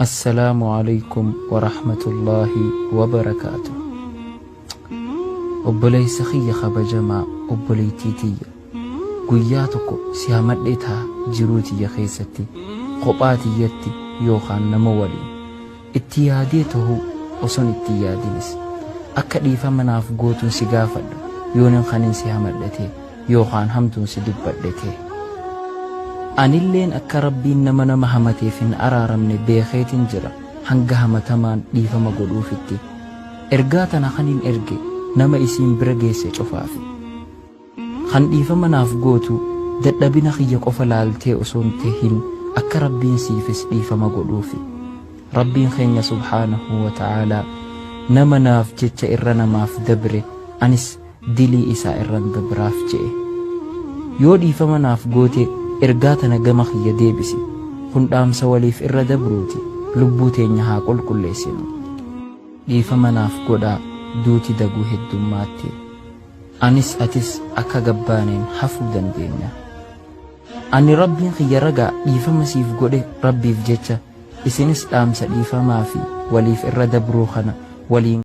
Assalaamu Aleeykum Warahmatullaahi Wabarakaatuh. Obboleessa kiyya kabajamaa, obboleettii tiyya, guyyaa tokko si hamadhee taha jiruu tiyya keessatti, kophaa tiyyatti yookaan nama waliin. Itti yaadee tahuu oson itti hin yaadinis. Akka dhiifama naaf gootun si gaafadha yoonin kanin si hamadhe tee yookaan hamtuun si dubbadhe tee. Anilleen akka Rabbiin nama nama hamateef hin araaramne beekeetin jira hanga hamatamaan dhiifama godhuufitti. Ergaa tana kanin erge nama isiin bira geesse cufaafi. Kan dhiifama naaf gootu dadhabina kiyya qofa laaltee osoo hin tahin akka Rabbiin siifis dhiifama godhuufi. Rabbiin keenya subhaanahu wa ta'aalaa nama naaf jecha irra namaaf dabre anis dilii isaa irran dabraaf je'e. Yoo dhiifama naaf goote ergaa tana gama kiyya deebisi. Kun dhaamsa waliif irra dabruuti. Lubbuu teenya haa qulqulleessinu. Dhiifama naaf godhaa duuti daguu heddummaatte. Anis atis akka gabbaaneen hafuu dandeenya. Ani Rabbiin kiyya ragaa dhiifama siif godhe Rabbiif jecha isinis dhaamsa dhiifamaa fi waliif irra dabruu kana waliin.